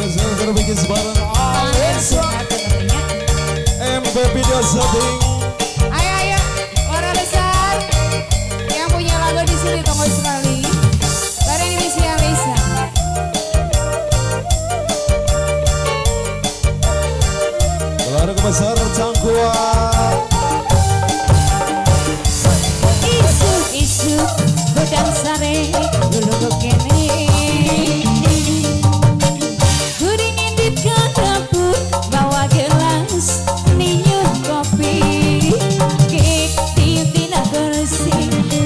Bareng Alesa MP Video Setting. Ayo ayo warna besar yang punya lagu di sini tunggu sekali. Bareng Rizky Alesa. Keluarga besar Cangkuang. Isu-isu godang sare dulu kene. Bawa gelas ninyuh kopi kek tiup tina kursi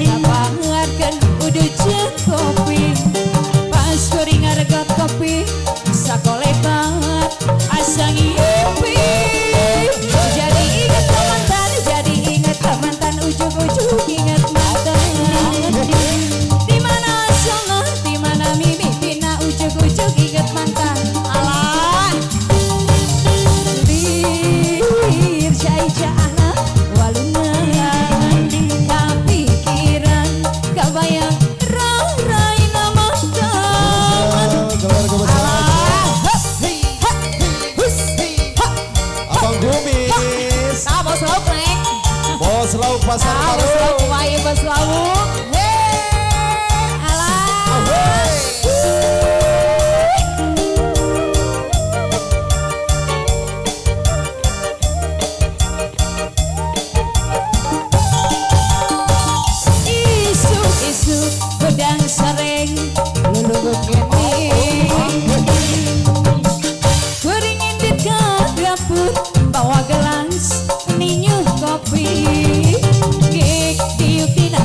kapangarkeun udu jeung kopi pas kuring ngaregot kopi sakolebat asa ngimpi jadi inget ka mantan jadi inget ka mantan ujug-ujug inget mantan di mana asalna di mana mimitina ujug-ujug inget mantan alah Bos lauk pasar baru. Bos lauk wae bos lauk. Heh, alah. Isu-isu godang sareng luluh kene. Kuring indit ka dapur bawa gelas ninyuh kopi.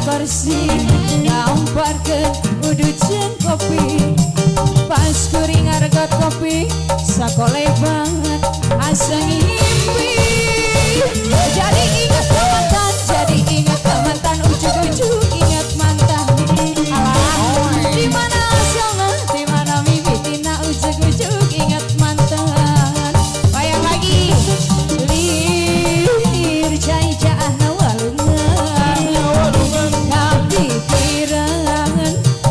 Kursi ngamparkeun udu jeung kopi pas kuring ngaregot kopi sakolebat asa ngimpi jadi inget ka mantan jadi inget ka mantan ujug-ujug inget mantan alah di mana asalna di mana mimitina ujug-ujug inget mantan bayang lagi lir cai caahna walungan kapikiran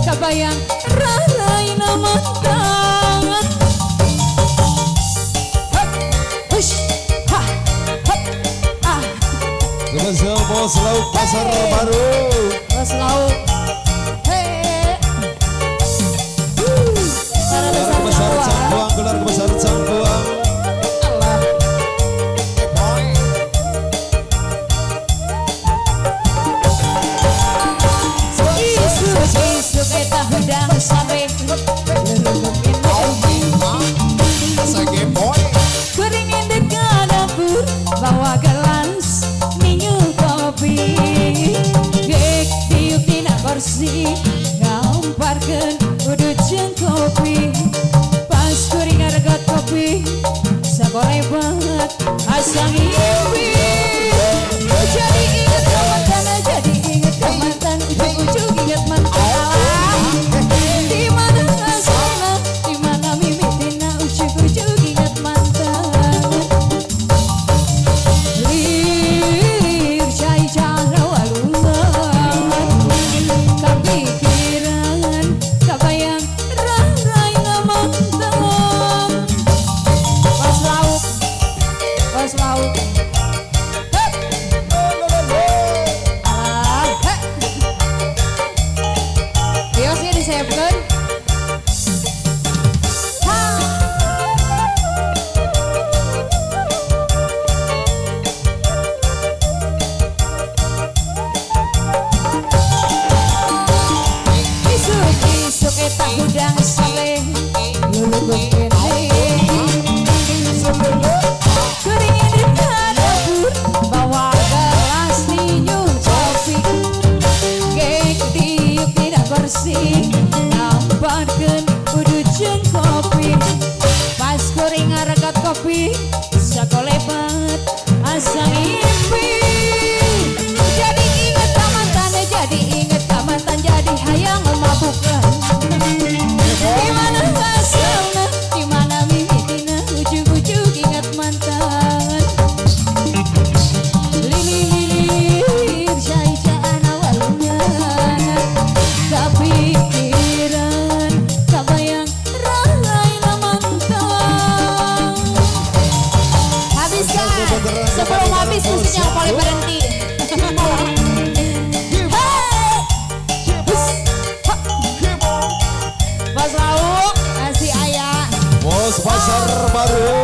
kabayang raraina mantan hush ha hop ah. Gebezel bos lauk pasar baru. Bos lauk. Hei. Keluarga besar Cangkuang, keluarga besar Cangkuang. Allah. Isu-isu eta hudang sare luluh kene. Kuring indit ka dapur bawa gelas ninyuh kopi gek tiup tina kursi ngamparkeun udu jeung kopi pas kuring ngaregot kopi sakolebat asa ngimpi jadi inget ka mantan jadi inget ka mantan ujug-ujug inget mantan di mana asalna di mana mimitina ujug-ujug inget mantan lir cai cara walungan kapikiran kabayang raraina mantan bos lauk bos lauk. Alah, heh. Biosnya disiapkan. Ha. Isuk-isuk eta hudang sare luluh kene. Kuring indit ka dapur bawa gelas ninyuh kopi gek diuk tina kursi namparkeun udu jeung kopi pas kuring ngaregot kopi sakolebat asa ngimpi jadi inget ka mantan jadi inget ka mantan jadi hayang mabukan di mana asalna di mana mimitina ujug-ujug inget mantan lili-lilir cai caana walungan kapikiran kabayang raraina mantan. Pasar Baru.